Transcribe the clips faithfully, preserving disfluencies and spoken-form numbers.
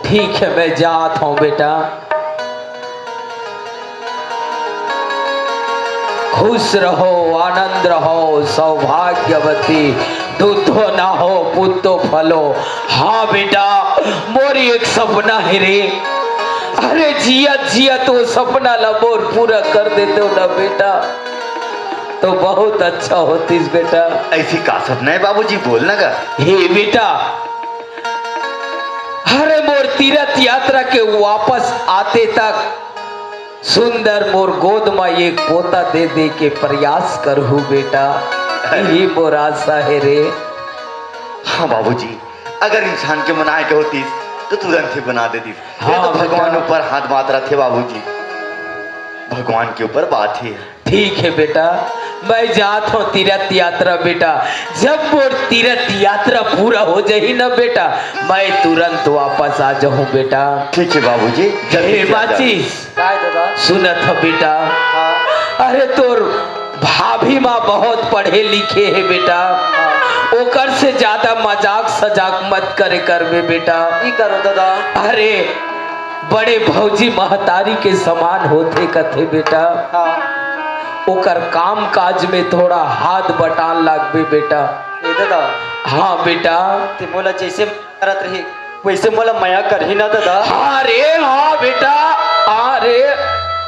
ठीक है, मैं जात हूँ बेटा। खुश रहो, आनंद रहो, सौभाग्यवती, दूधो ना हो, पुत्तो फलो। हाँ बेटा, मोर एक सपना है रे। अरे जियत जियत वो सपना ला मोर पूरा कर देते हो ना बेटा, तो बहुत अच्छा होतीस बेटा। ऐसी का सपना है बाबूजी, बोल ना गा। हे बेटा, अरे मोर तीरथ यात्रा के वापस आते तक सुंदर मोर गोद म एक पोता दे दे के प्रयास करहू बेटा, यही मोर आशा है रे। हाँ बाबूजी, अगर इंसान के बनाए के होतीस तो तुरंत ही बना देतीस। ये हाँ तो भगवान बेटा। ऊपर हाथ बात रथे बाबूजी, भगवान के ऊपर बात है। ठीक है बेटा, मैं जात हूँ तीरथ यात्रा बेटा। जब मोर तीरथ यात्रा पूरा हो जाही ना बेटा, मैं तुरंत वापस आ जाहूँ बेटा। ठीक है बाबूजी, जल्दी हे से आ जाओ। माचिस, काय दादा? सुनत ह बेटा? हाँ। अरे तोर भाभी माँ बहुत पढ़े लिखे है बेटा, हाँ। ओकर से ज्यादा मजाक सजाक मत करे करबे बेटा। ई करो दादा। अरे बड़े भौजी महतारी के समान होथे कथे बेटा। हाँ। ओकर काम काज में थोड़ा हाथ बटान लागबे बेटा। ए दादा। हाँ बेटा। ते मोला जैसे करत रही वैसे मोला मया करही ना दादा। हाँ रे, हाँ बेटा, हाँ रे।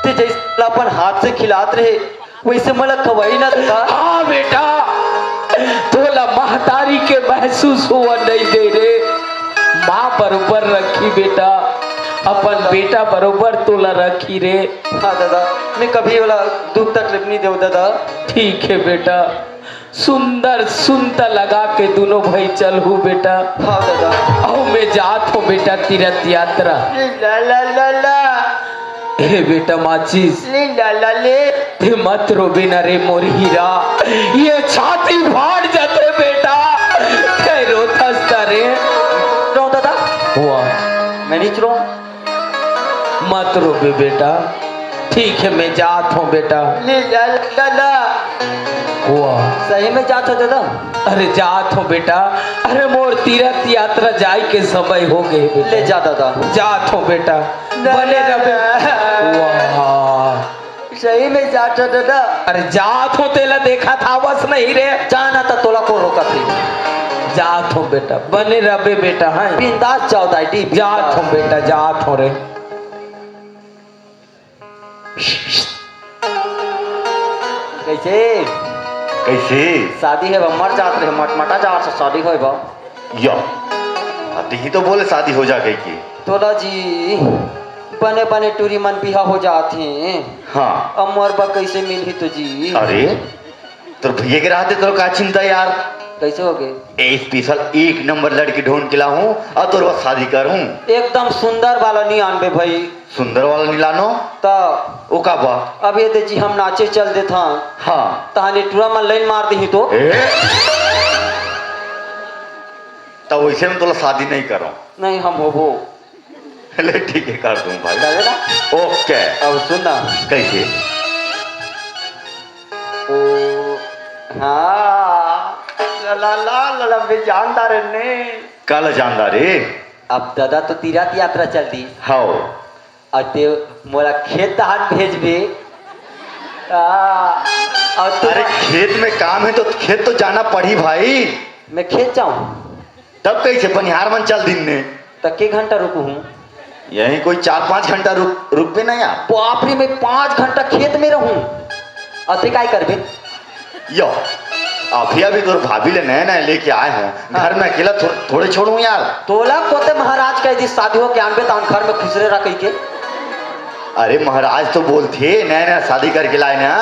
ते जैसे मोला अपन हाथ से खिलात रहे वैसे मोला खवाई ना दादा। हाँ बेटा, तोला महतारी के महसूस होवा नहीं दे रे। माँ बरोबर रखी बेटा, अपन बेटा बरोबर तोला रखी रे। हाँ दादा, मैं कभी वाला दुख तकलीफ नहीं देव दादा। ठीक है बेटा, सुंदर सुनता लगा के दोनों भाई चलहू बेटा। हाँ दादा। अहो मैं जात हूँ बेटा तीरथ यात्रा। ला ला ला ला। हे बेटा माचिस। ले ला ला ले। ते मत रोबे ना रे मोर हीरा, ये छाती फाट जाथे बेटा। ते रोथस त रे। रो दादा। हुआ। मैं नहीं रो। मत रोबे बेटा। ठीक है मैं जात हूँ बेटा। ले ला ला ला। हुआ। सही में जात हो दादा। अरे जात हो बेटा। अरे मोर तीरथ यात्रा जाय के समय हो गए बेटा। ले जा दादा। जात हो बेटा। ना, बने ना, रहे। ना। वाह। सही में जात हो दादा। अरे जात हो तेला देखा था बस नहीं रे। जाना तो तोला को रोका थी। जात हो बेटा, बने रहे बेटा। हाँ बिंदास जाओ दाई। जात हो बेटा, जात हो रे। कैसे? कैसे? शादी है बा, मर जात रहे, मटमटा जात से शादी होय बा। या, अभी ही तो बोले शादी हो जा कह के। तोला जी, बने बने टूरी मन बिहा हो जात हे। हाँ। अब मोर बा कैसे मिलही तो जी? अरे, तोर भैया के रहते तोर का चिंता यार? कैसे हो गए? ए स्पेशल एक नंबर लड़की ढूंढ के लाहूं और तोर बा शादी करूं। एकदम सुंदर वाला नहीं आनबे भाई। सुंदर वाला नहीं लानो? त ओ का बा? अब ये दे जी हम नाचे चल देथन। हाँ। तहाने टूरा मन लाइन मार देही तो। ए? तब वैसे में तोला शादी नहीं करो। नहीं हम होबो। ले ठीक है कर दूं भाई। चले ना? ओके। अब सुन ना। कैसे? ओ, हाँ। ला ला ला ला ला, मैं जानता रे ने। काला जानता रे? अब दादा तो तीरथ यात्रा चल दी। हाओ। अउ ते मोला खेत दहान भेजबे। आ, अउ तू अरे खेत में काम है तो खेत तो जाना पड़ी भाई। मैं खेत जाऊं? तब कैसे बनिहार मन चल दिन ने? तब के घंटा रुकहूं? यहीं कोई चार पाँच घंटा रुक, रुकबे ना यार। बाप रे, मैं पाँच घंटा खेत में रहूं? अउ ते काय करबे? यो, अभी अभी तोर भाभी ले नया नया लेके आए हों, घर में अकेला थो-, थोड़े छोड़ूं यार। तोला कोते महाराज कह दी शादी होके आनबे त घर में खुसरे रह कहिके। अरे महाराज तो बोलथे, नया नया शादी करके लाए ना,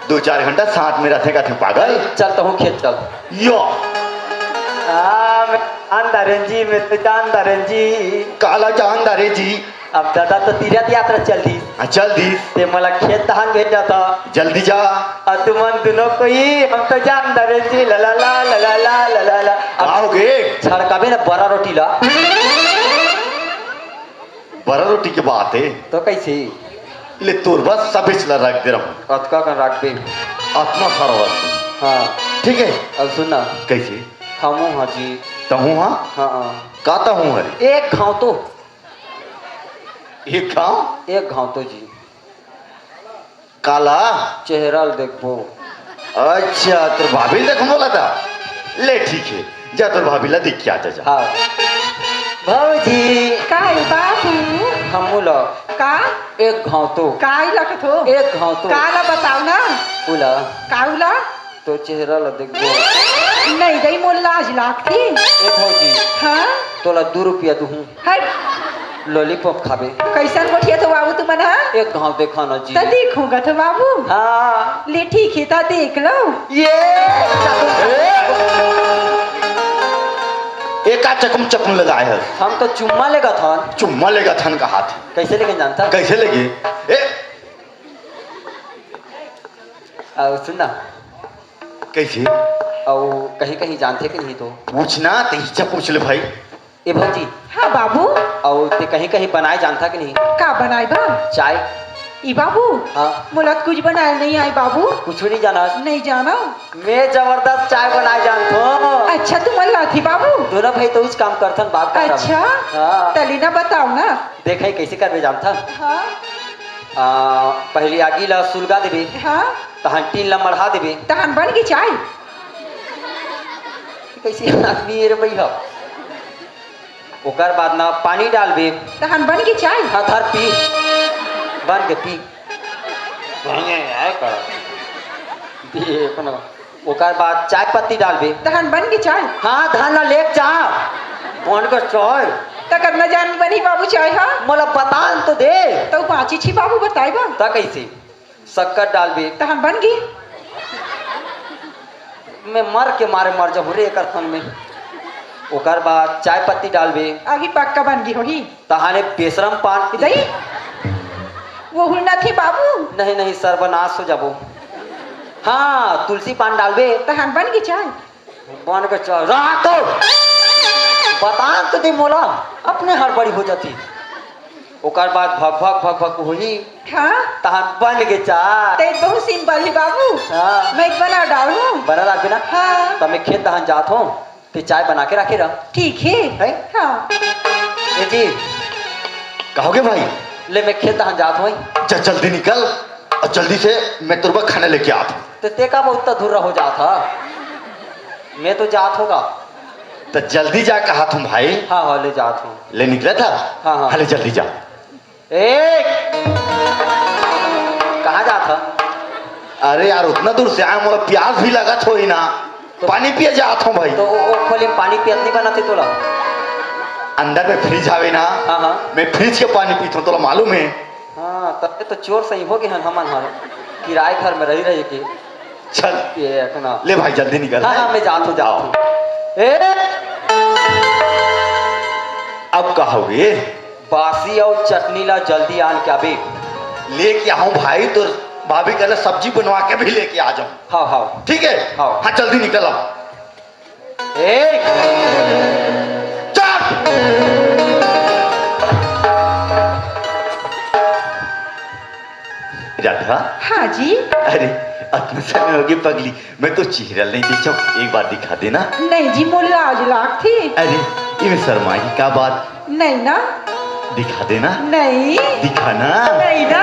दो चार घंटा साथ में रहते का थे पागल। चल तो हूँ खेत चल। यो। हाँ, मैं जानदारेन जी, मैं तो जानदारेन जी। काला जानदारे जी? अब दादा तो तीरथ यात्रा चल दी। हाँ, चल दी। ते मोला खेत तहान भेजा था। जल्दी जा। अउ तुमन दोनों कोई, हम तो जानदारेन जी, ला ला ला। अब आओगे? छड़काबे ना बड़ा रोटी ला। बड़ा रोटी के बात है। तो कैसे? ले तोर बस सबे चला रख दे रहूं। अतका कन रख दे। अतना सारा रख दे। हाँ। ठीक है? अब सुन ना। कैसे? हमू हा जी। तहूँ हा? हाँ, हाँ। का तहूँ हरे? एक घाव तो। एक घाव? एक घाव तो जी। काला? चेहरा ल देखबो। अच्छा, तोर भाभी ल देखबो बोला था? ले ठीक हे, जा तोर भाभी ला देख के आ जा, जा। हाँ। भौजी। का हे बाबू? हमू ला। का? एक घाव तो। का ही लगत हो? एक घाव तो। का ला बताओ ना। उला। का उला? तो चेहरा ला देखबो। नहीं दई, मोर लाज लागथे। ए भौजी। हाँ? तोला दू रुपया दुहूँ। हट। लॉलीपॉप खाबे। कैसन गोठिया तो बाबू तुमन हा? एक घाव देखा ना जी। त देखूंगा तो बाबू। हाँ। ले ठीक हे, त देख लो। ये। एका चकुम चकुम लगाए हस। हम तो चुम्मा लेगथन। चुम्मा लेगथन कहाथे। कैसे लेगेन जानथा? कैसे लेगे? ए। अउ सुन ना। कैसे? अउ कहीं कहीं जानथे कि नहीं तो? पूछ ना, तेही से पूछ ले भाई। ए भौजी। हाँ बाबू। अउ ते कहीं कहीं बनाए जानथा कि नहीं? का बनाए बा? चाय। ई बाबू। हाँ। मोला तो कुछ बनाए नहीं आए बाबू। कुछ नहीं जाना? नहीं जाना। मैं जबरदस्त चाय बनाए जानथों। अच्छा, तुमन लाथी बाबू? दोनों भाई तो उस काम करथन, बाप का काम। अच्छा। हाँ। तली ना बताओ ना। देखे कैसे करबे जानथा? हाँ। आ, पहली आगी ला सुलगा देबे। हाँ। तहन टीन ला मढ़ा देबे। तहन बन गे चाय। कैसे आदमी हे रे भैया? ओकर बाद ना पानी डालबे। तहन बन गे चाय। हाँ, धर पी। बन के पी। बन गे यार का। पी अपना। ओकर बाद चाय पत्ती डालबे। तहन बन गे चाय। हाँ, धान ला लेके जा। बन के चाय। त कतना जान बनही बाबू चाय हा? मोला बतान तो दे। त पाँची छी बाबू बताए बा। त कैसे? शक्कर डालबे। तहन बन गे। मैं मर के मारे मर जाहूँ रे एकर फन में। ओकर बाद चाय पत्ती डालबे। अभी पक्का बन गे होही। तहाने बेशरम पान। दई? वो हुलना थे बाबू। नहीं, नहीं, सर्वनाश हो जाबो। हाँ, तुलसी पान डालबे। तहन बन गे चाय। बन के चल रहा तो। बता तो दे मोला, अपने हड़बड़ी हो जाती। ओकर बाद भक भक भक भक होही। हाँ। तहान बन गे चाय। ते बहुत सिंपल हे बाबू। हाँ। मैं बना डालूं। बना डालबे ना? हाँ। त मैं खेत तहान जात हों, ते चाय बना के रखे रह। ठीक हे। हैं? हाँ। ए जी। कहोगे भाई? ले मैं खेत तहान जात हों। जा जल्दी निकल। अउ जल्दी से मैं तोर बर खाना लेके आत हों। त ते का बहुत अधूरा हो जात हा? मैं तो जात हों गा। त जल्दी जा कहत हों भाई। हाँ, हाँ, ले जात हों। ले निकलत हा? हाँ, हाँ। हाँ, ले जल्दी जा। ए! कहाँ जात हा? अरे यार, उतना दूर से आए, मोला प्यास भी लगत होही ना। तो पानी पिए जात हों भाई। तो ओ, ओ खोली में पानी पियत नहीं बनत हे तोला? अंदर में फ्रिज हावे ना। हाँ, हाँ। मैं फ्रिज के पानी पीथों, तोला मालूम हे। हाँ, तब तो चोर सही हो गे हन हमन ह। किराए घर में रही रही के। चल। ये अपना। ले भाई, जल्दी निकल। हाँ, हाँ, मैं जात हों, जात हों। ए! अब का होगे? बासी अउ चटनी ला जल्दी आन के अभी। लेके आहूं भाई, तोर भाभी कहला सब्जी बनवा के भी लेके आ जाऊं। हाँ, हाँ। ठीक है? हाँ। हाँ, जल्दी निकल आओ। ए! चुप! राधा। हाँ जी। अरे, अतना समय होगे पगली, मैं तो चेहरा नहीं देखा, एक बार दिखा देना। नहीं जी, मोला लाज लागथे। अरे, इमे शर्माही का बात? नहीं ना। दिखा देना। नहीं। दिखाना। नहीं ना।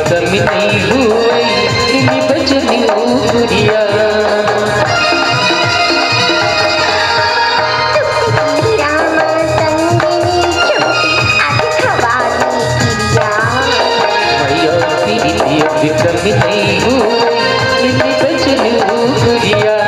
कमी नहीं हुई, इन्हीं बचनी ऊ गुड़िया। मैया पीरितिया विक्रम नहीं हूँ, इन्हीं बचन हूँ गुड़िया।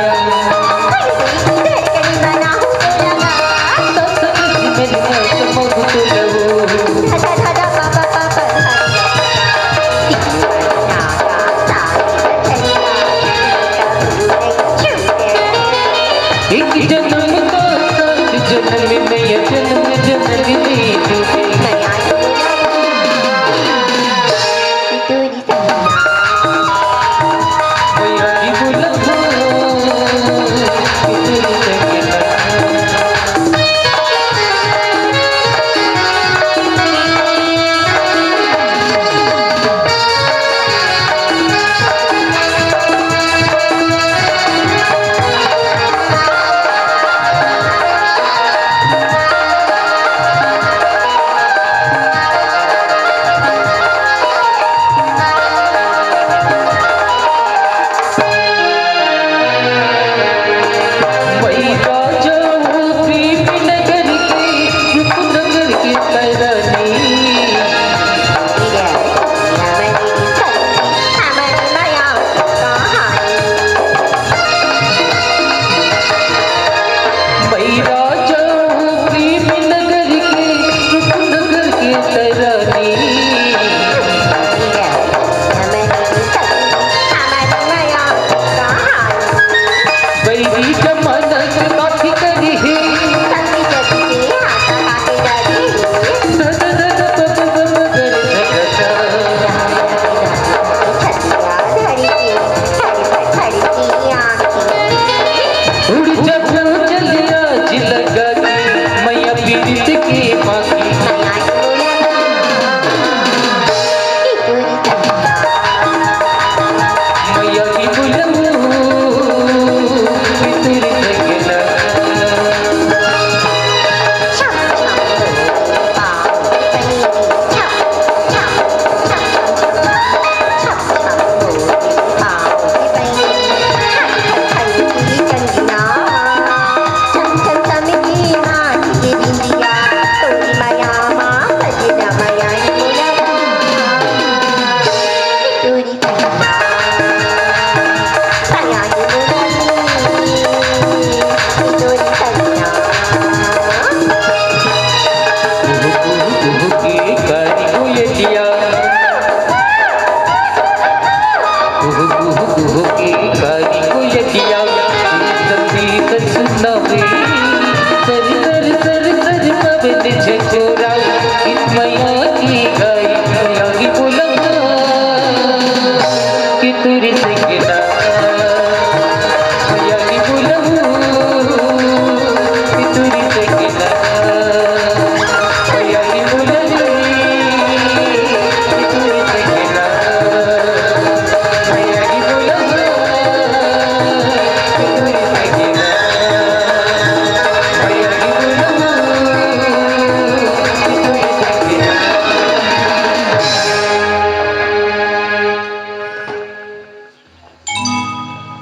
एक जन्म तो सात जन्म में, ये जन्म जन्म में डूबे।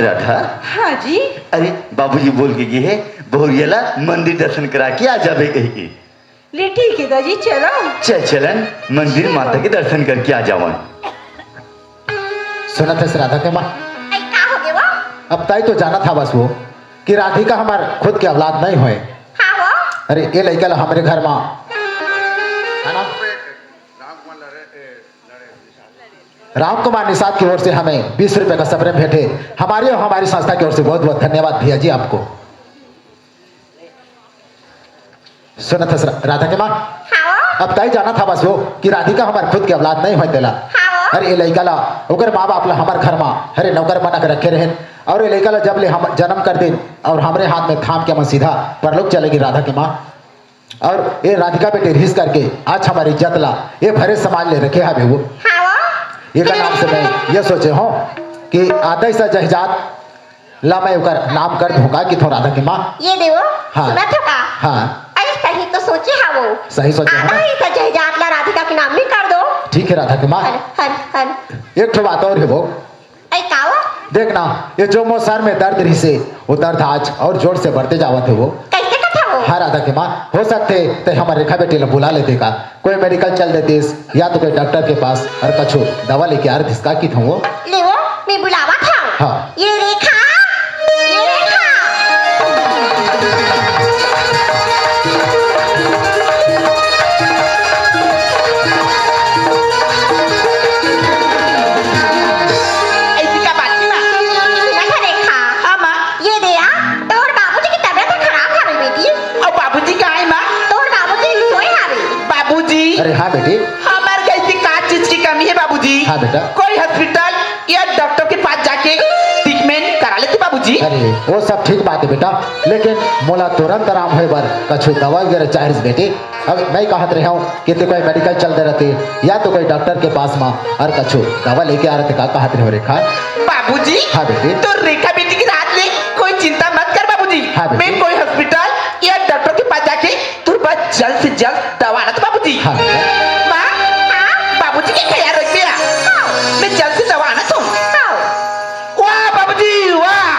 राधा। हाँ जी। अरे, बाबूजी बोल के गे हे, बहुरिया ला मंदिर दर्शन करा के आ जाबे कहि के। ले ठीक हे दाजी, चलो। चल चलन, मंदिर माता के दर्शन करके आ जावन। सुनत हस राधा के माँ? अई, का हो गे वो? अब तई तो जानत हवस वो कि राधिका हमर खुद के औलाद नहीं होय। हाँ वो। अरे, ये लइका ला हमरे घर मा, है ना? राम कुमार निषाद की ओर से हमें बीस रुपए का सप्रेम भेंट है। हमारी और हमारी संस्था की ओर से बहुत बहुत धन्यवाद भैया जी आपको। सुनत हस रा-, राधा के माँ? हाँ। अब तय जाना था बस वो कि राधिका हमार खुद के औलाद नहीं होय तेला। हाँ। अरे ये लइका ला, ओकर माँ बाप ला हमार घर मा, अरे नौकर बना के रखे रहेन। और ये लइका ला जब ले हम जन्म कर दिन और हमरे हाथ में थाम के हमन सीधा परलोक चले गिन राधा के माँ। और ये राधिका बेटी रिहिस करके आज हमारी इज्जत ला ये भरे समाज ले रखे हावे वो। हाँ वो। एकर नाम से मैं ये सोचे हूँ कि आदर्श जहिजात ला मैं ओकर नाम कर दूंगा कि थो राधा के माँ। ये देवो, हाँ। सुनत हो का? हाँ। अरे सही तो सोचे हावो। सही सोचे हो ना? आदर्श जहिजात ला राधिका के नाम में कर दो। ठीक है राधा के माँ। हर, हर, हर। एक ठो बात और है वो। अरे का वो? देख ना, ये जो मोर सर में दर्द रिहिसे, वो दर्द आज और जोर से बढ़ते जावत है वो। कैसे कथा वो? हाँ राधा के माँ, हो सकथे ते हमर रेखा बेटी ला बुला लेते का, कोई मेडिकल चल देतिस या तो कोई डॉक्टर के पास और कछु दवा लेके आ रहिस का कित हूँ वो। ले वो, मैं बुलावत हूँ। हाँ। ये रेखा, ये रेखा। ऐसी का बात नहीं माँ। सुना था रेखा? हाँ माँ। ये दे आ, तोर बाबूजी की तबीयत खराब हवे बेटी। और बाबूजी कहाँ है माँ? तोर बाबूजी सोए हवे। बाबूजी। अरे हाँ बेटी। हमार कैसी का चीज की कमी है बाबूजी? हाँ बेटा। कोई हॉस्पिटल या डॉक्टर के पास जाके ट्रीटमेंट करा लेते बाबूजी। अरे वो सब ठीक बात है बेटा, लेकिन मोला तुरंत आराम होए बर कछु दवा वगैरह चाहिए बेटी। अब मैं कहत रहे हूँ कि ते कोई मेडिकल चल दे रहते या तो कोई डॉक्टर के पास मा और कछु दवा लेके आ रहते का कहत रहे हो रेखा? बाबूजी। हाँ बेटी। तो रेखा बेटी की रात ले कोई चिंता मत कर बाबूजी। हाँ बेटी। मैं कोई हॉस्पिटल या डॉक्टर के पास जाके तोर बर जल्द से जल्द दवा आनत बाबूजी। हाँ। माँ, हाँ? बाबूजी के ख्याल रखबे। हाँ। मैं जल्द से दवा आनत हूँ। हाँ। वाह बाबूजी, वाह।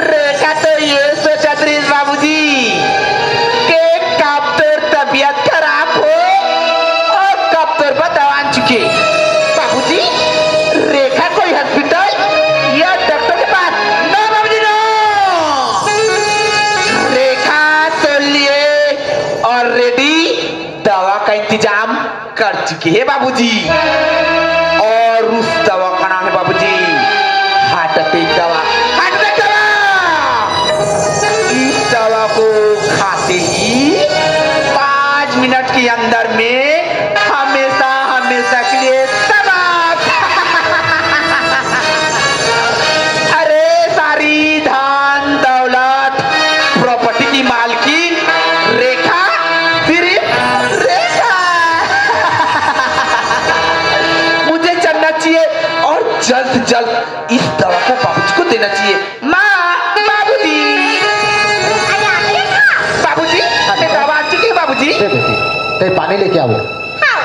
रेखा तो ये सोचत रहिस बाबूजी के कब तोर तबीयत खराब हो और कब तोर बर दवा आन चुके। बाबूजी, रेखा कोई हॉस्पिटल या डॉक्टर के पास? No बाबूजी, no। रेखा तो लिए already दवा का इंतजाम कर चुके हैं बाबूजी। और उस दवा का नाम है बाबूजी हार्ट अटैक दवा। हार्ट अटैक दवा। इस दवा को खाते ही पाँच मिनट के अंदर में हमेशा हमेशा के लिए तबाह। अरे सारी धन दौलत प्रॉपर्टी की मालकिन रेखा, सिर्फ रेखा। मुझे चलना चाहिए और जल्द से जल्द इस दवा को बाबूजी को देना चाहिए। माँ, बाबूजी। अरे, आ गए रेखा। बाबूजी, मैं दवा आ चुकी है बाबूजी। दे बेटी, ते पानी लेके आओ। हाँ।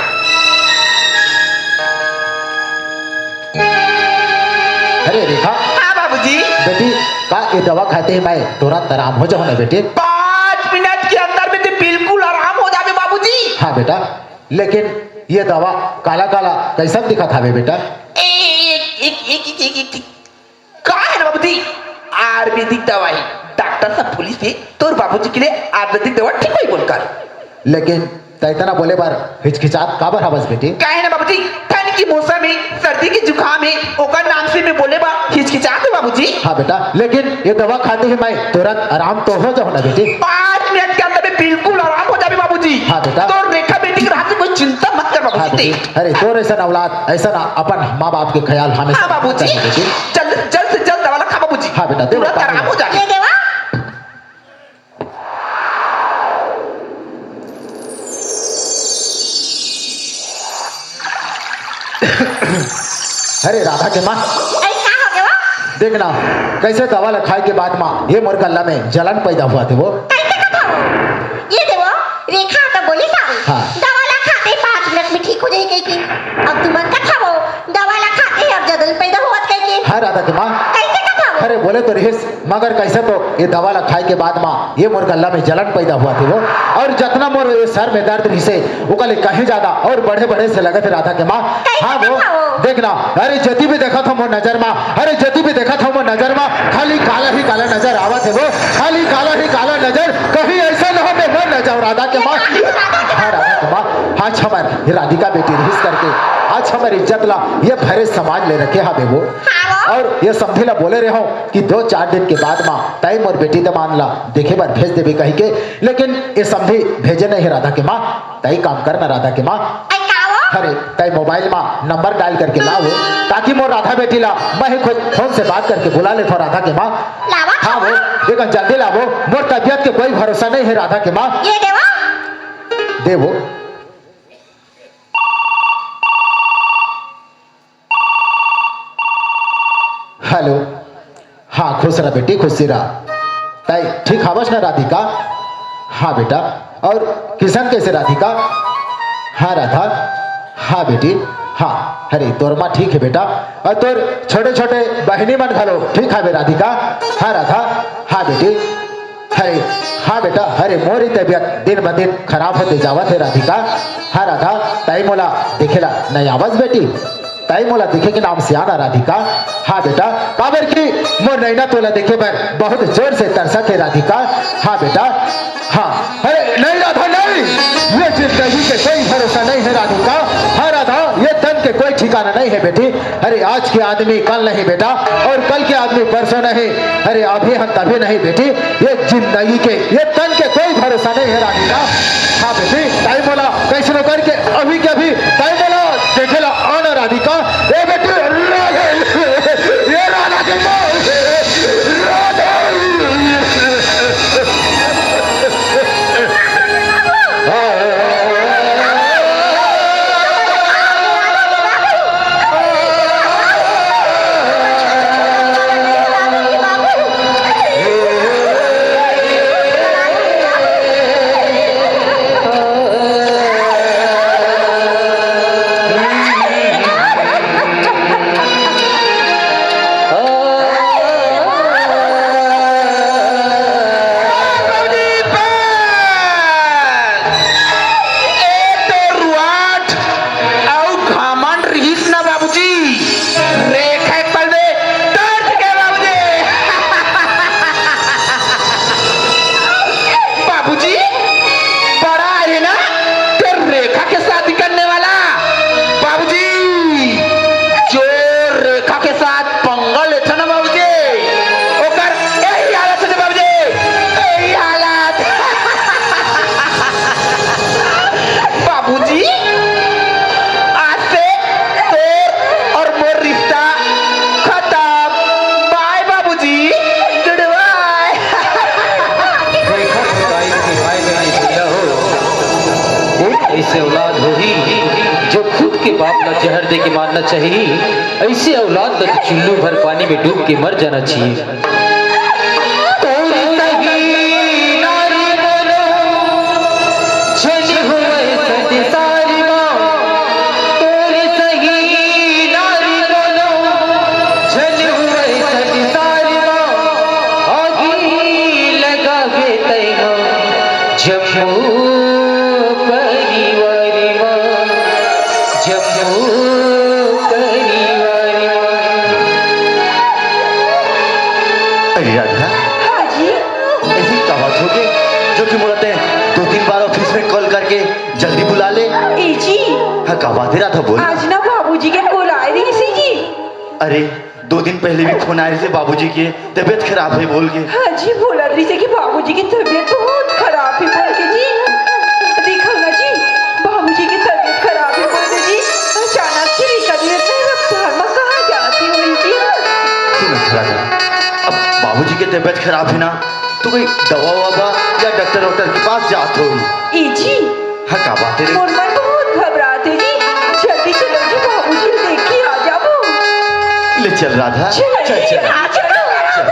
अरे रेखा। हाँ बाबूजी। बेटी, का ये दवा खाते ही मैं तुरंत आराम हो जाऊँ ना बेटी? पाँच मिनट के अंदर में तो बिल्कुल आराम हो जावे बाबूजी। हाँ बेटा, लेकिन ये दवा काला काला कैसन दिखत हावे बेटा? ए, एक, एक, एक, एक, एक, एक, का है ना बाबूजी, आयुर्वेदिक दवाई, डॉक्टर साहब बोलिस हे तोर बाबूजी के लिए आयुर्वेदिक दवा ठीक होही बोलकर। लेकिन तै इतना बोले बर हिचकिचात काबर हवस बेटी? का है ना बाबूजी, ठंड की मौसम है, सर्दी की जुकाम है, ओकर नाम से मैं बोले बर हिचकिचात हूँ बाबूजी। हाँ बेटा, लेकिन ये दवा खाते ही मैं तुरंत आराम तो हो जाऊँ ना बेटी। पाँच मिनट के अंदर में बिल्कुल आराम हो जावे बाबूजी। हाँ बेटा। तो रेखा बेटी के रहते कोई चिंता मत कर हाँ बाबूजी। बेटी। अरे तोर ऐसा औलाद, ऐसा ना अपन माँ बाप के ख्याल हमेशा हाँ बाबूजी। रखना चाहिए बेटी। जल्द, जल्द से जल्द दवा ला खा बाबूजी। हाँ बेटा, दे तुरंत बेटा। आराम हो जावे। ये देवा। अरे राधा के माँ। अरे का हो गया वो? देख ना, कैसे दवा ला खाए के बाद माँ ये मोर गला में जलन पैदा हुआ थे वो। कैसे कथा हो? ये देवो, रेखा तो बोली सारी। हाँ। दवा ला खाते पाँच मिनट में ठीक हो जाए कह के। अब तुमन कथा हो, दवा ला खाते अब जलन पैदा हुआ कह के। हाँ राधा के माँ। कैसे कथा हो? अरे बोले तो रिहिस, मगर कैसे तो ये दवा ला खाए के बाद माँ ये मोर गला में जलन पैदा हुआ थे वो। और जतना मोर ये सर में दर्द रिहिसे ओकर ले कहीं ज्यादा और बढ़े बढ़े से लगत हे राधा के माँ। कैसे हाँ वो, कथा हो? देख ना, अरे जति भी देखत हो मोर नजर मा, अरे जति भी देखत हो मोर नजर मा, खाली काला ही काला नजर आवत हे वो, खाली काला ही काला नजर, कहीं ऐसा न हो मैं मर न जाऊं राधा के माँ। हाँ राधा के माँ, हाँ। आज हमर राधिका बेटी रहिस करके, आज हमर इज्जत ला ये भरे समाज ले रखे हावे वो। हाँ वो। और ये समधी ला बोले रहे हो कि दो चार दिन के बाद मा तय मोर बेटी दमान ला देखे बर भेज देबे कही के, लेकिन ये समधी भेजे नहीं हे राधा के माँ। तय काम करना राधा के माँ। अरे का वो? अरे तय मोबाइल मा नंबर डायल करके लाओ, ताकि मोर राधा बेटी ला मैं ही खुद फोन से बात करके बुला लेथो राधा के माँ। लावा हाँ वो, देखो जल्दी लावो, मोर तबीयत के कोई भरोसा नहीं है राधा के माँ। ये देवा। देवो। हेलो। हाँ, खुश रह बेटी, खुशी रह। ताई, ठीक हावस ना राधिका? हाँ बेटा। और किशन कैसे राधिका? हाँ राधा। हाँ बेटी। हाँ, अरे तोर माँ ठीक है बेटा। और तोर छोटे छोटे बहिनी मन घलो ठीक हावे राधिका? हाँ राधा। हाँ बेटी। अरे हाँ बेटा, अरे मोर ही तबीयत दिन ब दिन खराब होते जावत है राधिका। हाँ राधा, ताई मोला देखेला नहीं आवस बेटी? ताई मोला देखे के नाम से आना राधिका। हाँ बेटा, काबर कि मोर नैना तोला देखे बर बहुत जोर से तरसत है राधिका। हाँ बेटा। हाँ। अरे नहीं राधा नहीं, ये जिंदगी के कोई भरोसा नहीं है राधिका। हाँ राधा, ये तन के कोई ठिकाना नहीं है बेटी। अरे आज के आदमी कल नहीं बेटा, और कल के आदमी परसों नहीं। अरे अभी हम तभी नहीं बेटी, ये जिंदगी के, ये तन के कोई भरोसा नहीं है राधिका। हाँ बेटी, ताई मोला कैसनो करके अभी के अभी ताई मोला देखेला आना राधिका। ए बेटी, राधा, ये राधा के माँ, राधा। ए तो रुआट अउ घमंड रिहिस ना बाबूजी, रेखा एक पल में तर्ज के बाबूजी। बाबूजी, बड़ा है ना, तो रेखा के शादी करने वाला। बाबूजी, जो रेखा के साथ पंगा लेथे ना बाबूजी, ओकर यही हालत होथे बाबूजी, यही हालत। बाबूजी, आज से तोर और मोर रिश्ता खत्म। बाय बाबूजी, गुड बाय। देखो खुदाई की हाय मेरी भैया हो, एक ऐसे औलाद होही जो खुद के बाप ला जहर दे के मारना चाहिए। ऐसे औलाद ला तो चुल्लू भर पानी में डूब के मर जाना चाहिए। तोर सही नारी बोलो, झन होवय संसार मा। तोर सही नारी बोलो, झन होवय संसार मा। आगी लगाबे तैं हा जम्मो परिवार मा, जम्मो परिवार मा। अरे राधा, हाँ जी। ऐसी का बात हो गई जो कि मोला तैं दो तीन बार ऑफिस में कॉल करके जल्दी बुला ले? ए जी। हाँ, का बात है राधा, बोल। आज ना बाबूजी के कॉल आए रहिस हे जी। अरे, दो दिन पहले भी फोन आए रहिस हे बाबूजी के, तबीयत खराब है बोल के। हाँ जी, बोलत रहिस हे कि बाबूजी की तबीयत बहुत खराब है बोल के जी। देखो ना जी, बाबूजी की तबीयत खराब है बोल के जी, अचानक से निकल लेते हैं, अब घर में कहाँ जाती हुई जी? सुन राधा, अब बाबूजी की तबीयत खराब है ना, तो कोई दवा ववा या डॉक्टर वॉक्टर के पास जात हो। ए जी, हाँ, का बात है रे? मोर मन बहुत घबरात हे जी। जल्दी चलो जी, बाबूजी देख के आ जाबो। ले चल राधा, चल, चल, चल। आ चलो। चल।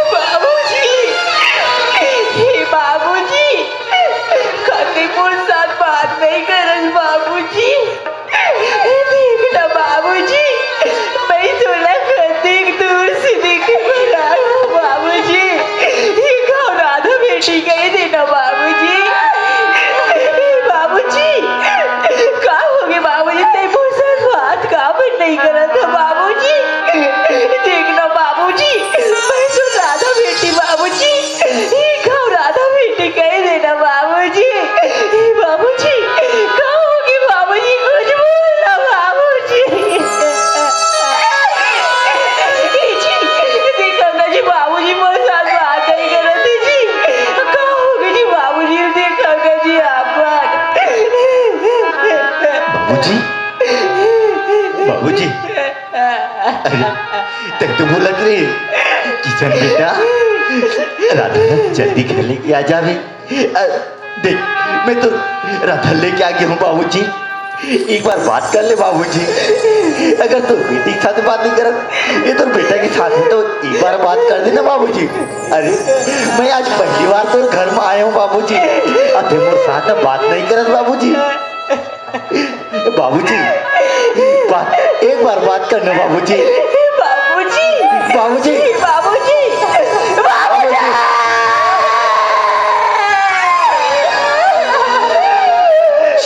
बाबूजी, हे बाबूजी, कभी मोर साथ बात नहीं करस बाबूजी। देख ना बाबूजी, मैं तोला कतेक दूर से देखे बर आए हूँ बाबूजी। ये गाँव राधा बेटी कही देना बाबूजी। बाबूजी, का होगे बाबूजी? तैं मोर साथ बात काबर नहीं करत हो बाबूजी? देख ना बाबूजी, मैं तो राधा बेटी बाबूजी, ये गाँव राधा बेटी कही देना बाबूजी। बाबूजी, का होगे बाबूजी? कुछ बोल ना बाबूजी। जी, देखो ना जी, बाबूजी मोर साथ बात नहीं करत हे जी। का होगे जी बाबूजी? देखो ना जी आप। बाबूजी, बाबूजी, अरे, तैं तो बोलत रहे, किशन बेटा, राधा जल्दी घर लेके आ जावे। अ, देख, मैं तो राधा लेके आ गया हूँ बाबूजी। एक बार बात कर ले बाबूजी। अगर तोर बेटी के साथ बात नहीं करत, ये तोर बेटा के साथ है तो एक बार बात कर देना बाबूजी। अरे, मैं आज पहली बार तोर घर में आया हूँ बाबूजी। अबे मोर साथ बात नहीं करत बाबूजी। बाबूजी, बात, एक बार बात करना बाबूजी। बाबूजी, बाबूजी। बाबूजी, बाबूजी।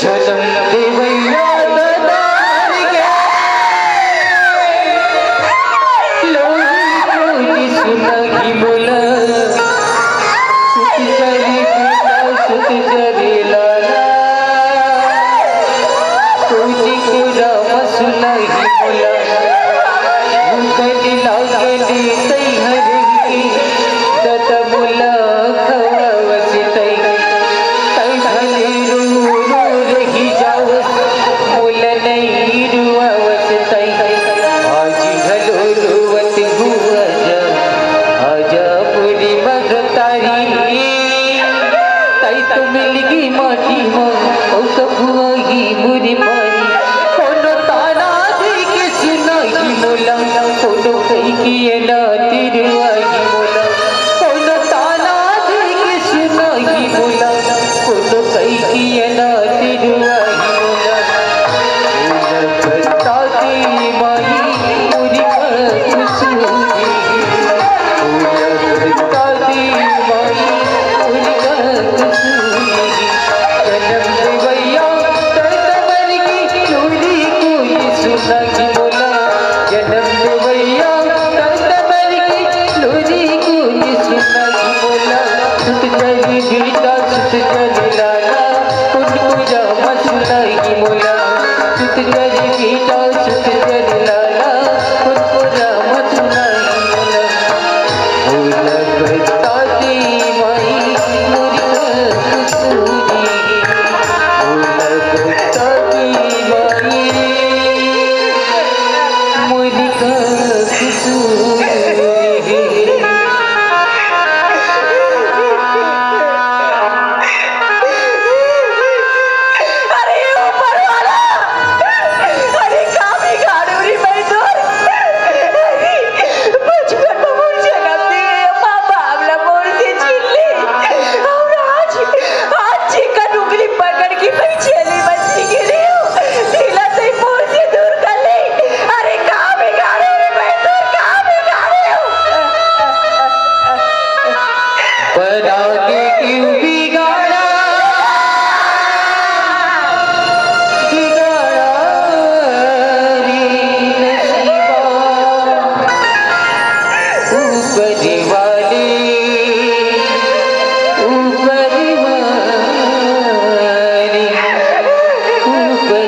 जनम देवैया ददार के, लोरी कोई सुनही मोला। सुत चरी बेटा, सुत चरी लाला, कोई कुरा मसुलही मोला। भूखन लागली तई हरही, दत मोला खवावस तई। तई भले रो रो रही जावस, मोला नहीं रुआवस तई। आज घलो रोवत हुआ जा, आजा मोरी महतारी। तई तो मिलगी माटी म, ओ कभुआ ही मोरी मारी। कोनो ताना दे के सुनाही मोला, कोनो कही के ना तिरुआही मोला। कोनो ताना दे के सुनाही मोला, कोनो कही के ना तिरुआही मोला। ताती माई मोरी कसूरी। जनम देवैया दर्द मर की लोरी कोई सुनही मोला। जनम देवैया दर्द मर की लोरी कोई सुनही मोला। सुत चली बेटा सुत चली लाला, कुनकुरा मसुलही मोला। सुत चली बेटा सुत चली लाला, कुनकुरा मसुलही मोला। अरे ऊपर वाला, अरे का बिगाड़ू रे मैं तोर? अरे बचपन में मोर जनम दे, माँ बाप ला मोर से छीन ले। और आज, आज जेकर उंगली पकड़ के मैं छेली बच्ची के लिए हूँ, तेला से मोर से दूर कर ले। अरे का बिगाड़ू रे मैं तोर, का बिगाड़ू? बना के क्यों बिगाड़ा, बिगाड़ा रे नसीबा। ऊपर वाले, ऊपर वाले, ऊपर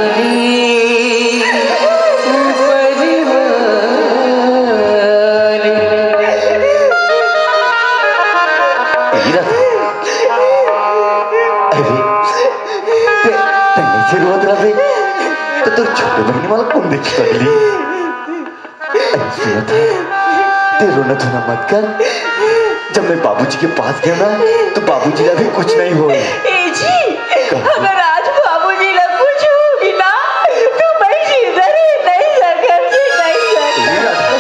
वाले, ऊपर वाले। ए राधा, अरे, तैं, तैं अइसे रोवत रहे, त तोर छोटे बहिनी मोला कोन देख सकही? अरे सुन ना, तैं रोना धोना मत कर। जब मैं बाबूजी के पास गया ना, तो बाबूजी ला भी कुछ नहीं होय। ए जी, का? अगर आज बाबूजी ला कुछ होगे ना, तो मैं जिंदा रह नहीं सकत जी, नहीं सकत। ए राधा,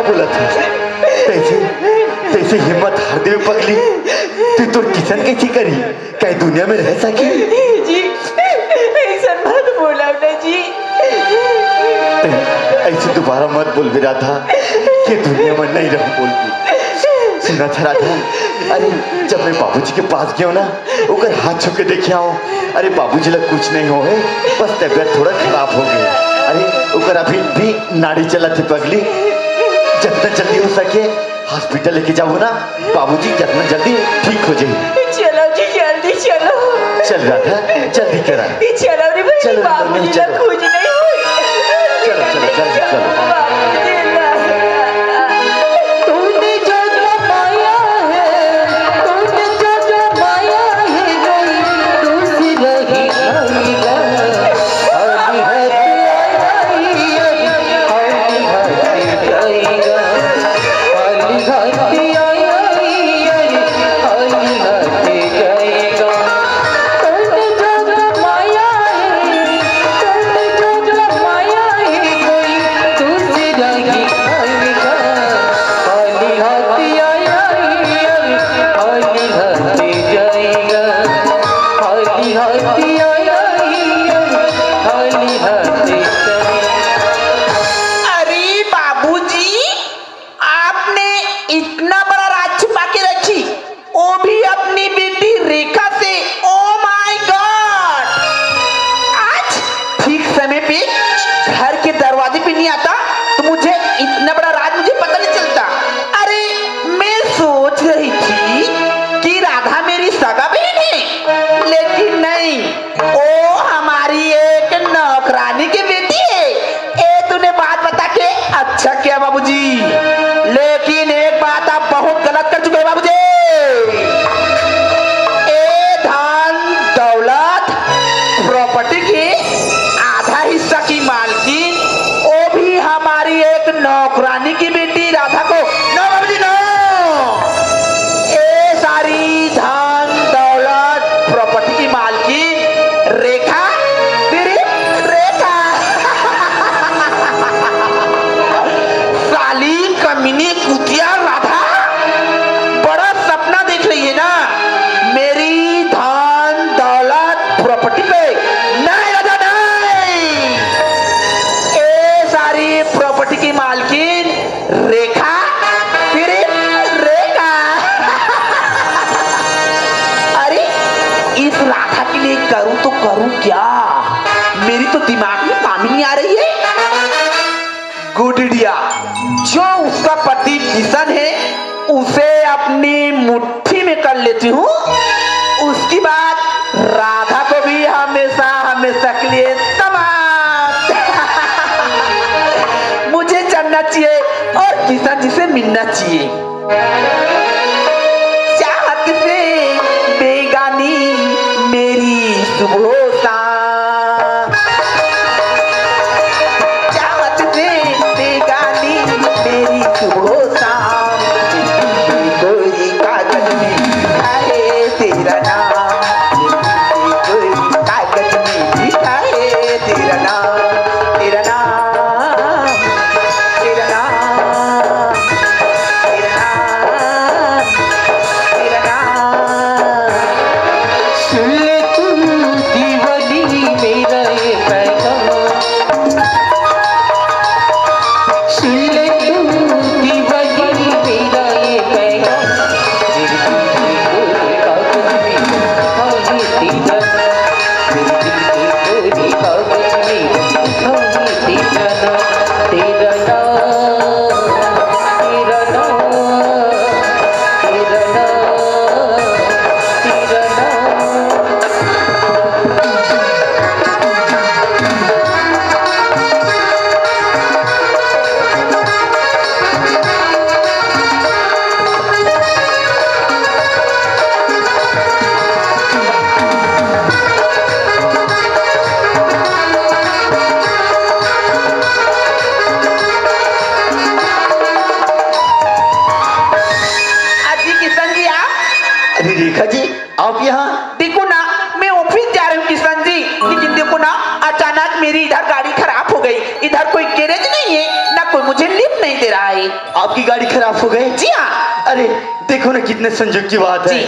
बोलत हस। तइसे, तइसे हिम्मत हार देबे पगली। तू तोर किसन कइसे करही? का ए दुनिया में रह सकही? जी, अइसन मत बोलव ना जी। तैं अइसे दोबारा मत बोलबे राधा, ए दुनिया में नइ रहूं बोल के। सुनत हस राधा, अरे जब मैं बाबूजी के पास गेंव ना, ओकर हाथ छू के देखे हंव। अरे बाबूजी ला कुछ नइ होय हे, बस तबीयत थोड़ा खराब हो गे। अरे ओकर अभी भी नाड़ी चलत हे पगली, जतना जल्दी हो सके hospital लेके जाबो ना, बाबूजी जतना जल्दी ठीक हो जाही। चलो जी, जल्दी चलो। चल राधा, जल्दी करा। चलो रे भाई, चलो, बाबूजी ला चलो। खोज नइ होय। चलो, चलो, जल्दी चलो। बाबूजी ला। तूने जो जमाया है, तूने जो जमाया है, वही दूसरा ही खाएगा। खाली हाथ आया है, खाली हाथ जाएगा। खाली हाथ आया है, खाली हाथ जाएगा। तूने जो जमाया है, तूने जो जमाया है, कोई दूसरा ही खाएगा। खाली हाथ आया है, खाली हाथ जाएगा। खाली हाथ आया है, खाली हाथ जाएगा। अरे बाबूजी, आपने इतना बड़ा राज छुपा के रखी, वो भी अपनी बेटी रेखा से। Oh my God! आज ठीक समय पे घर के दरवाजे पे नहीं आता तो मुझे इतना बड़ा राज मुझे पता नहीं चलता। अरे, मैं सोच रही थी कि राधा मेरी सगा बहन है, लेकिन नहीं, वो हमारी एक नौकरानी की बेटी है। ए, तूने बात बता के अच्छा किया बाबूजी, लेकिन एक बात आप बहुत गलत कर चुके हैं बाबूजी। ए, धन दौलत property के आधा हिस्सा की मालकिन, वो भी हमारी एक नौकरानी की बेटी राधा को। No बाबूजी, no। ए, सारी धन दौलत property की मालकिन रेखा, तेरी रेखा। साली कमीनी कुतिया राधा, बड़ा सपना देख रही है ना मेरी धन दौलत property पे। नहीं राधा, नहीं। ए, सारी property की मालकिन रेखा, तेरी रेखा। अरे, इस राधा के लिए करूं तो करूं क्या? मेरी तो दिमाग में काम ही नहीं आ रही है। Good idea। जो उसका पति किशन है, उसे अपनी मुट्ठी में कर लेती हूँ। उसके बाद राधा को भी हमेशा हमेशा के लिए समाप्त। मुझे जानना चाहिए और किशन जी से मिलना चाहिए। चाहत से बेगानी मेरी सुबह शाम, चाहत से बेगानी मेरी सुबह शाम, कोई कागज में लिखा है तेरा नाम, कोई कागज में लिखा है तेरा नाम, तेरा नाम, तेरा नाम, तेरा नाम, तेरा नाम। सुन ले तू दीवानी मेरा ये पैगाम, सुन ले तू दीवानी मेरा ये पैगाम। मेरे दिल के कोरे कागज में लिखा है तेरा नाम। मेरे दिल के कोरे कागज में लिखा है तेरा नाम, तेरा नाम, तेरा नाम, तेरा नाम, तेरा नाम। अजी किशन जी, आप? अरे रेखा जी, आप यहाँ? देखो ना, मैं ऑफिस जा रही हूँ किशन जी, लेकिन देखो ना, अचानक मेरी इधर गाड़ी खराब हो गई। इधर कोई गैरेज नहीं है, ना कोई मुझे लिफ्ट नहीं दे रहा है। आपकी गाड़ी खराब हो गई? जी हाँ। अरे, देखो ना, कितने संजोग की बात है। जी।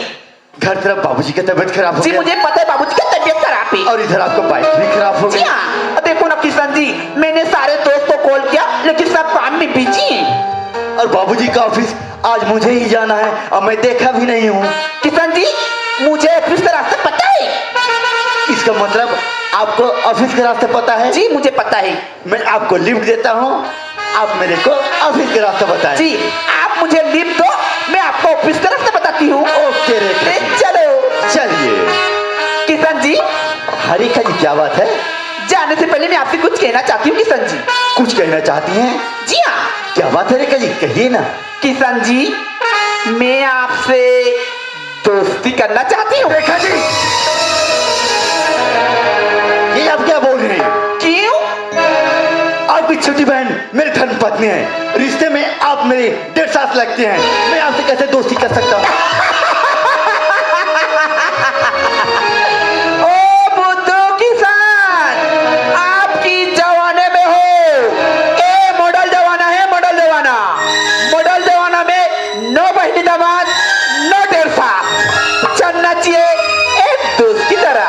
घर तरफ बाबूजी की तबीयत खराब हो जी, गया। मुझे पता है बाबूजी की तबीयत खराब है। और इधर आपका बाइक भी खराब हो जी गया। हाँ, देखो ना किशन जी, मैंने सारे दोस्त को कॉल किया, लेकिन सब काम में बिजी हैं। और बाबूजी का ऑफिस आज मुझे ही जाना है और मैं देखा भी नहीं हूँ। किशन जी, मुझे ऑफिस का रास्ता पता है। इसका मतलब आपको ऑफिस का रास्ता पता है? जी, मुझे पता है। मैं आपको लिफ्ट देता हूँ, आप मेरे को ऑफिस का रास्ता बताएं। जी, आप मुझे लिफ्ट दो, मैं आपको ऑफिस का रास्ता बताती हूँ। ओके रेखा जी। चलो। चलिए। किशन जी। हाँ रेखा जी, क्या बात है? जाने से पहले मैं आपसे कुछ कहना चाहती हूँ किशन जी। कुछ कहना चाहती हैं? जी हाँ। क्या बात है रेखा जी, कहिए ना। किशन जी, मैं आपसे दोस्ती करना चाहती हूँ। रेखा जी, ये आप क्या बोल रहे हैं? क्यों? आपकी छोटी बहन मेरी धर्म पत्नी है, रिश्ते में आप मेरे डेढ़ सास लगते हैं, मैं आपसे कैसे दोस्ती कर सकता हूँ? ओ बुद्धू किसान, आपकी जमाने में हो, ए मॉडल जमाना है, मॉडल जमाना। मॉडल जमाना में नो बहिनी दामाद, नो डेढ़ सास। चलना चाहिए एक दोस्त की तरह।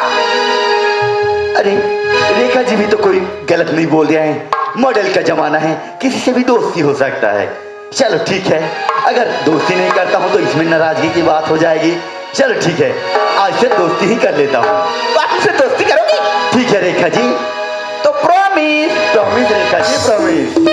अरे, रेखा जी भी तो कोई गलत नहीं बोल रहे हैं। मॉडल का जमाना है, किसी से भी दोस्ती हो सकता है। चलो ठीक है, अगर दोस्ती नहीं करता हूँ तो इसमें नाराजगी की बात हो जाएगी। चलो ठीक है, आज से दोस्ती ही कर लेता हूँ। तो आप मुझसे दोस्ती करोगी? ठीक है रेखा जी। तो promise. Promise Rekha ji, promise.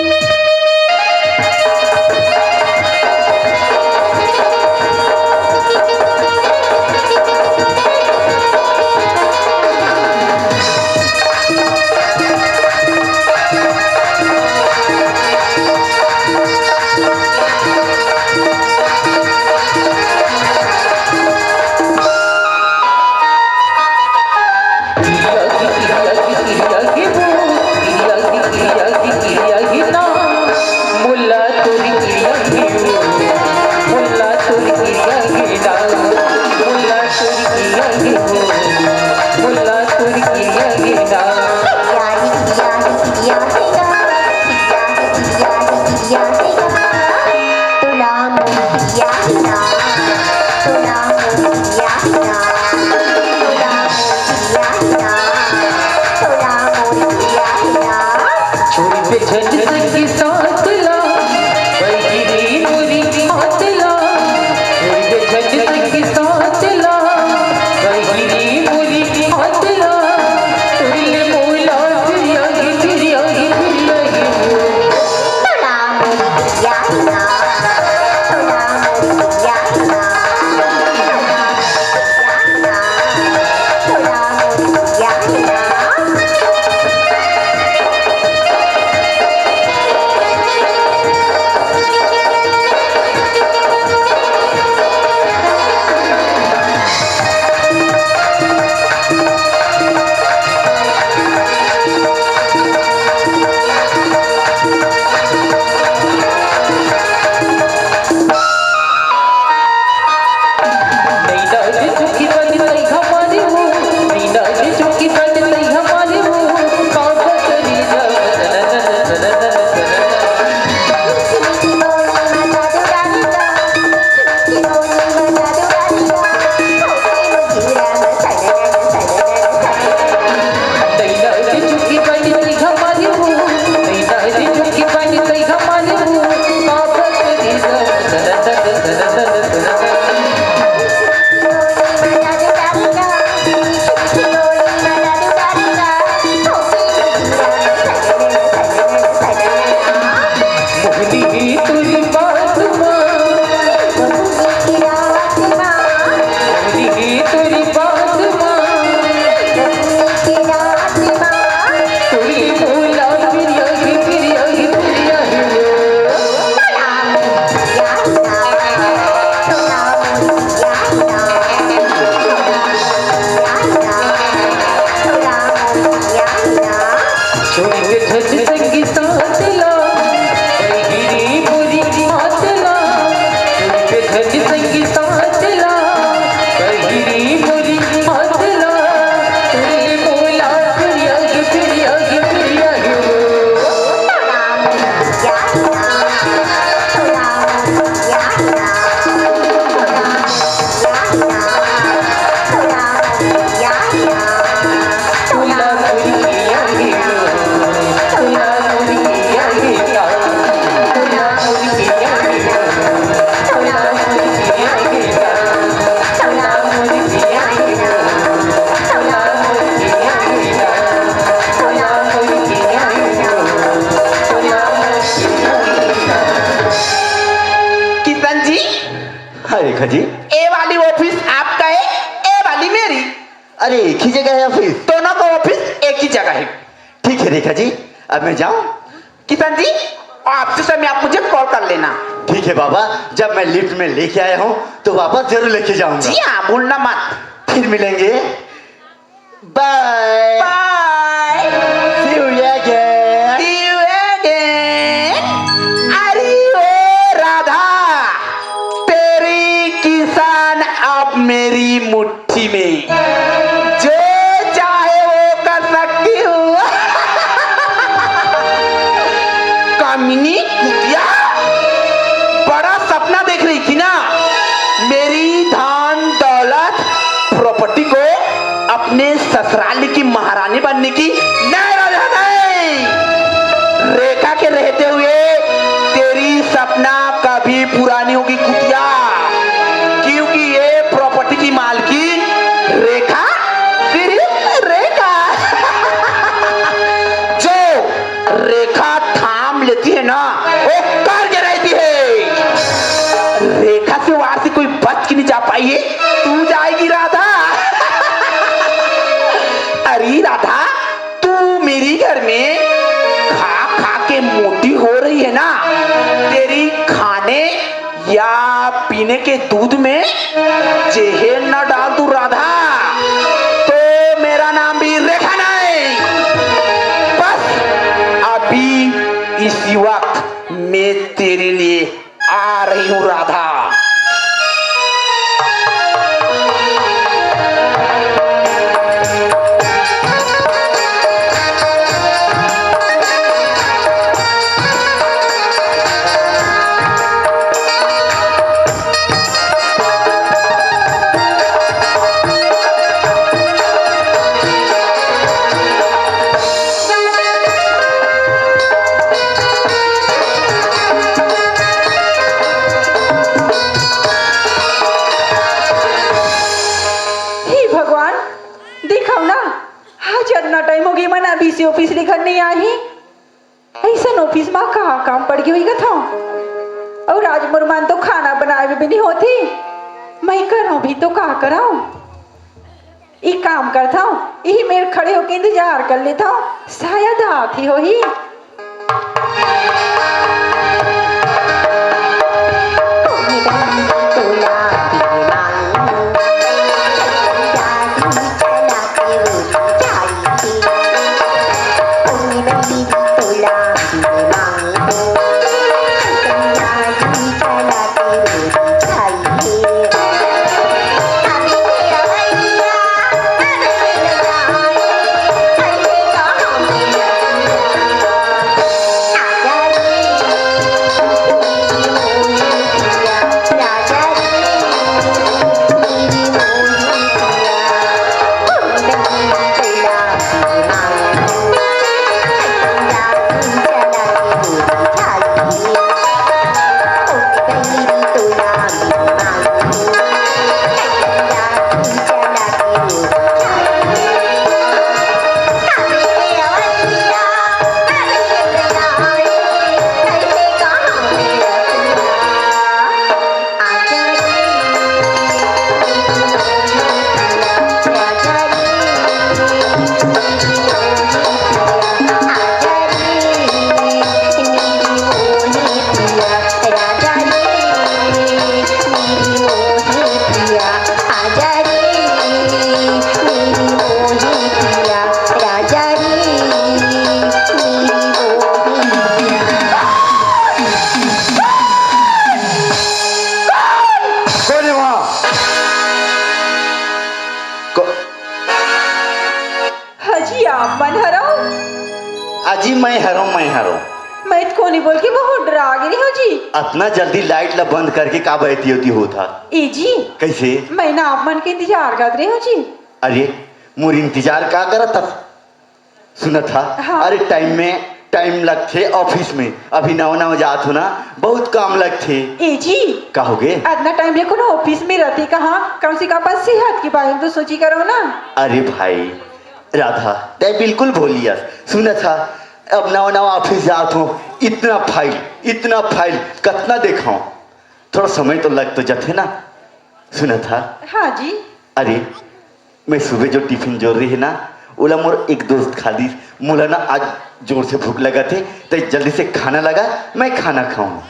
Rekha ji. ए वाली ऑफिस आपका है, ए वाली मेरी। अरे, एक ही जगह है ऑफिस। दोनों का ऑफिस एक ही जगह है। ठीक है रेखा जी, अब मैं जाऊं? किशन जी, आते समय आप मुझे कॉल कर लेना। ठीक है बाबा, जब मैं लिफ्ट में लेके आया हूँ तो वापस जरूर लेके जाऊंगा। जी हाँ, भूलना मत। फिर मिलेंगे। बाय। बाय। See you again। See you again। अरे ओ राधा, तेरी किसान अब मेरी मुट्ठी में, जो चाहे वो कर सकती हूँ। कामिनी कुतिया, बड़ा सपना देख रही थी ना, मेरी धन दौलत प्रॉपर्टी को अपने ससुराल की महारानी बनने की। नहीं राधा नहीं, रेखा के रहते हुए तेरी सपना कभी पूरा नहीं होगी कुतिया, क्योंकि ये प्रॉपर्टी की मालकिन रेखा, सिर्फ रेखा। जो रेखा थाम लेती है ना, वो कर के रहती है। रेखा से वहां से कोई बच के नहीं जा पाई है, तू जाएगी राधा। अरे राधा, तू मेरी घर में खा खा के मोटी हो रही है ना, तेरी खाने या पीने के दूध में जहर न डाल तू राधा, तो मेरा नाम भी रेखा नहीं। बस अभी इसी वक्त मैं तेरे लिए आ रही हूँ राधा। हे भगवान, दिखाओ ना, आज अतना टाइम हो गई, मन अभी से ऑफिस ले घर नहीं आई। ऐसन ऑफिस मा का काम पड़ गई होही कथंव? अउ आज मोर मन तो खाना बनाए भी नहीं होती, मैं करंव भी तो का करंव? एक काम करथंव, इही मेर खड़े होके इंतजार कर लेथंव, शायद आती होही। कोन हे वहाँ? को-, हजी, आप मन हरव? अजी, मैं हरंव, मैं हरंव। मैं तो कोनी बोल के बहुत डरा गे रेहेंव जी। अतना जल्दी लाइट ला बंद करके का बहती होती होत हा? ए जी। कैसे? मैं ना आप मन के इंतजार करत रेहेंव जी। अरे, मोर इंतजार का करत हस? सुनत हा? हाँ। अरे, टाइम में, टाइम लगथे ऑफिस में। अभी नवा नवा जात हो ना, बहुत काम लगथे। ए जी। का होगे? अतना टाइम ले कोनो ऑफिस में रहते कहाँ? कम से कम अपन सेहत के बारे में तो सोची करो ना। अरे भाई, राधा, तैं बिल्कुल भोली अस। सुनत हा, अब नवा नवा ऑफिस जात हो, इतना फाइल, इतना फाइल, कतना देखाओं? थोड़ा समय तो लग तो जाथे ना। सुनत हस? हाँ जी। अरे, मैं सुबह जो टिफिन जोर रहे ना, ओला मोर एक दोस्त खा लिस। मोला ना आज जोर से भूख लगत हे, त जल्दी से खाना लगा, मैं खाना खाऊं।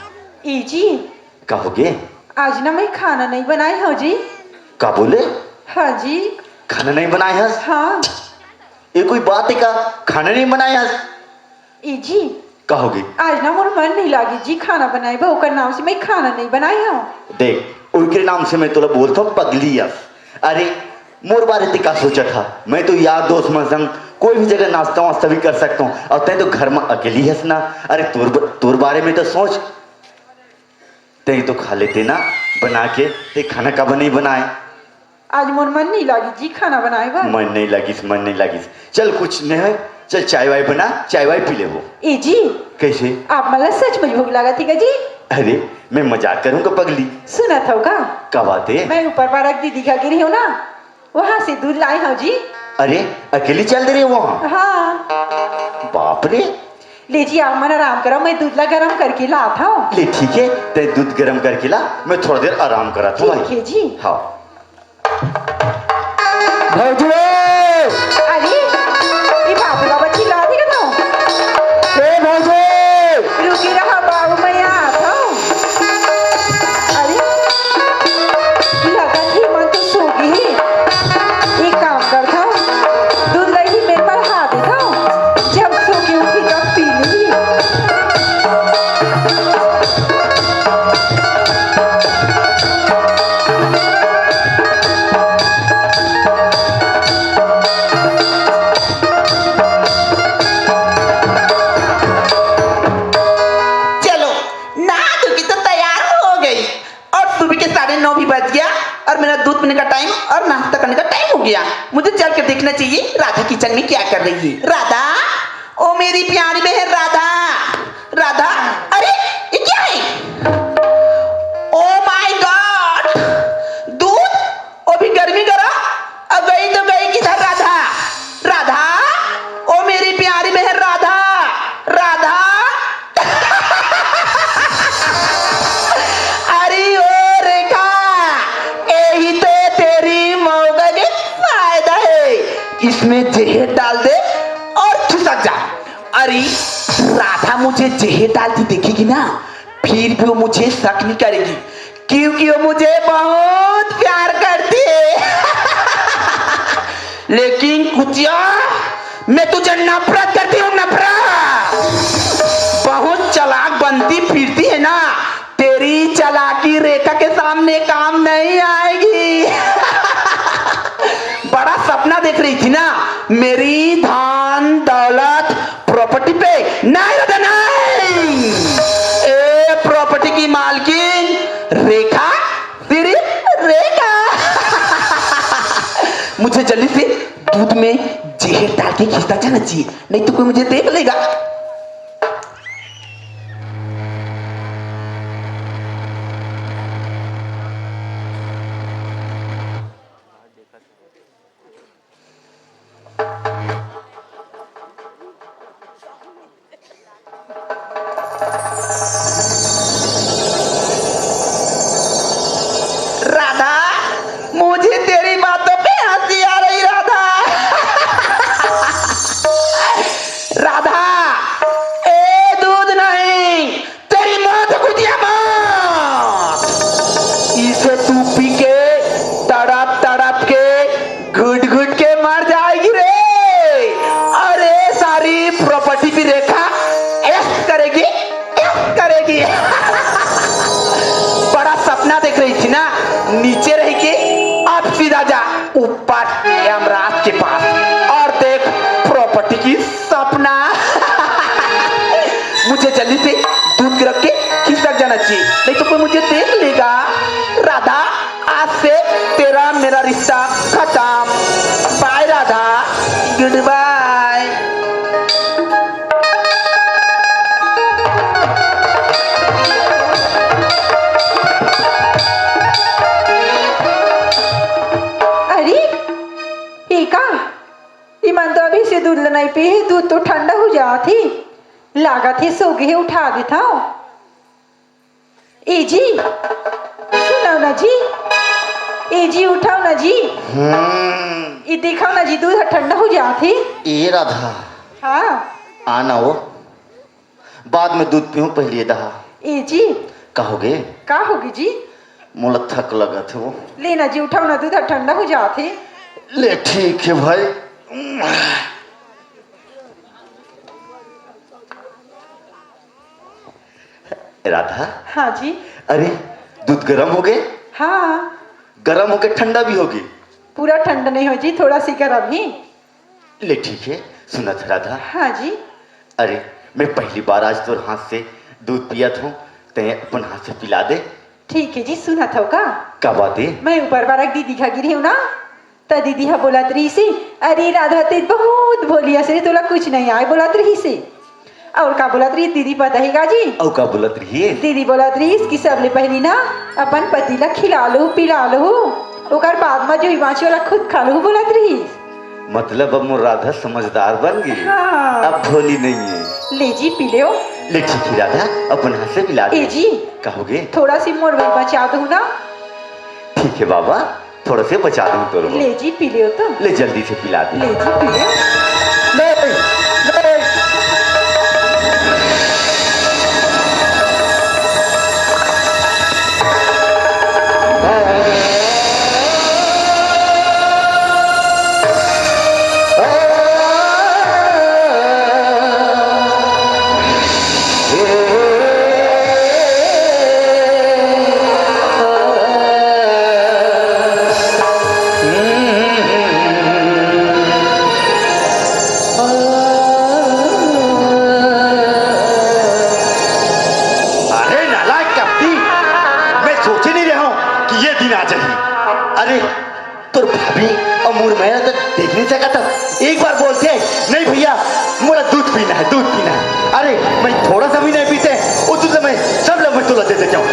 ए जी। का होगे? आज ना मैं खाना नहीं बनाए हव जी। का बोले? हाँ जी। खाना नहीं बनाए हस? हाँ। ये कोई बात हे का? खाना नहीं बनाए हस? ए जी। का होगे? आज ना मोर मन नहीं लागे जी खाना बनाए बर, ओकर नाम से मैं खाना नहीं बनाए हव। देख, ओकरे नाम से मैं तोला बोलत हव पगली अस। अरे, मोर बारे ते का सोचत हस? मैं तो यार दोस्त मन संग कोई भी जगह नाश्ता वास्ता भी कर सकत हव, अउ तैं तो घर म अकेली हस ना। अरे, तोर ब-, तोर बारे में तो सोच। तैं तो खा लेते ना बना के, तैं खाना काबर नहीं बनाए? आज मोर मन नहीं लागिस जी खाना बनाए बर। मन नहीं लागिस, मन नहीं लागिस। चल, कुछ नहीं होय, चल चाय वाय बना, चाय वाय पी लेबो। ए जी। कैसे? आप मन ला सच में भूख लागत हे का जी? अरे, मैं मजाक करत हव का पगली? सुनत हव का? का बात हे? मैं ऊपर पारा दीदी घर गे रहेंव ना, वहाँ से दूध लाए हव जी। अरे, अकेली चल दे रहे वहाँ? हाँ। बाप रे। ले जी, आप मन आराम करव, मैं दूध ला गरम करके लात हव। ले ठीक हे, तैं दूध गरम करके ला, मैं थोड़ा देर आराम करत हव ठीक भाई। हे जी। हाँ। भौजी रे! अरे, ये बाबू बाबा चिल्लात हे का तो? ए भौजी! रुकी रहा बाबू, मैं आत हव। अरे, लगत हे मन तो सो गे हे। एक काम करत हव, दूध ला ही मेर बर हाथ देत हव, जब सो के उठही तब पी लूही। चलो, नहा धो के तो तैयार हो गई और सुबह के साढ़े नौ भी बज गया और मेरा दूध पीने का टाइम और नाश्ता करने का टाइम हो गया। मुझे चल के देखना चाहिए राधा किचन में क्या कर रही है। राधा, ओ मेरी प्यारी बहन राधा, राधा, अरे ये क्या है? ओ माय गॉड, दूध, वो भी गर्मी गर्म। अब गई तो गई किधर राधा? राधा, ओ मेरी प्यारी बहन राधा, राधा। अरे ओ रेखा, यही तो तेरी मौका के फायदा है। इसमें जहर डाल दे और खिसक जा। अरे राधा मुझे जहर डालती देखेगी ना, फिर भी वो मुझे शक नहीं करेगी, क्योंकि वो मुझे बहुत प्यार करती है। लेकिन कुतिया, मैं तुझे नफरत करती हूँ, नफरत। बहुत चालाक बनती फिरती है ना, तेरी चालाकी रेखा के सामने काम नहीं आएगी। बड़ा सपना देख रही थी ना, मेरी धन दौलत प्रॉपर्टी पे। नहीं राधा, नहीं। ए प्रॉपर्टी की मालकिन रेखा, सिर्फ रेखा। मुझे जल्दी से दूध में जहर डाल के खींचता जाना चाहिए, नहीं तो कोई मुझे देख लेगा। राधा, मुझे तेरी बातों पे हंसी आ रही राधा। राधा, ए दूध नहीं, तेरी मौत कुतिया मौत। इसे तू पी के तड़प तड़प के घुट घुट के मर जाएगी रे। अरे सारी प्रॉपर्टी भी रेखा ऐश करेगी, ऐश करेगी। बड़ा सपना देख रही थी ना, नीचे रह के अब सीधा जा ऊपर यमराज के पास और देख प्रॉपर्टी की सपना। मुझे जल्दी से दूध रख के खिसक जाना चाहिए, नहीं तो कोई मुझे देख लेगा। राधा, आज से तेरा मेरा रिश्ता खत्म। बाय राधा, गुड बाय। अरे, ये का? इमन तो अभी से दूध ल नइ पी हे, दूध तो ठंडा हो जात हे। लागत हे सो गे हे, उठा देथव। ए जी, सुनव ना जी। जी उठाओ ना जी। हम्म। ये दिखाओ ना जी, दूध ह ठंडा हो जात हे। ए राधा। हाँ। आना वो, बाद में दूध पीऊँ, पहले ये दहा। ए जी। का होगे? का होगे जी? मोला थक लगत हे वो। ले ना जी, उठाओ ना, दूध ह ठंडा हो जात हे। ले ठीक हे भाई। राधा। हाँ जी। अरे, दूध गरम होगे? हाँ। गरम होगे, ठंडा भी होगे? पूरा ठंडा नहीं हो जी, थोड़ा सी गरम ही। ले ठीक हे, सुनत हे राधा। हाँ जी। अरे, मैं पहली बार आज तोर हाथ से दूध पियत हूँ, तैं अपन हाथ से पिला दे। ठीक हे जी, सुनत हव का? का बात हे? मैं ऊपर बार एक दीदी घर गे रहेंव ना, त दीदी ह बोलत रहिस हे, "अरे राधा, तैं बहुत भोली हस रे, तोला कुछ नहीं आय," बोलत रहिस हे। अउ का बोलत रहिस दीदी, पता हे का जी? अउ का बोलत रहिस? दीदी बोलत रहिस कि सबले पहिली ना अपन पति ला खिला लहू, पिला लहू, ओकर बाद म जो बाँचे ओला खुद खा लहू, बोलत रहिस। मतलब अब मोर राधा समझदार बन गे। हाँ। अब भोली नहीं हे। ले जी, पी लेव। ले ठीक हे राधा, अपन हाथ से पिला दे। ए जी। का होगे? थोड़ा सी मोर बर बचा दहू ना। ठीक हे बाबा, थोड़ा से बचा दूँ तोर बर। ले जी, पी लेव तो। ले जल्दी से पिला दे। ले जी, पी लेव। ले, ले। अरे नालायक कपटी, मैं सोचे नहीं रहा हूँ कि ये दिन आ जाही। अरे तोर भाभी अउ मोर मेर तो देख नहीं सकत हस। एक बार बोलथे, "नहीं भैया, मोला दूध पीना हे, दूध पीना हे।" अरे मैं थोड़ा सा भी नहीं पीते, वो दूध मैं सब लोग मैं तोला दे देता हूँ।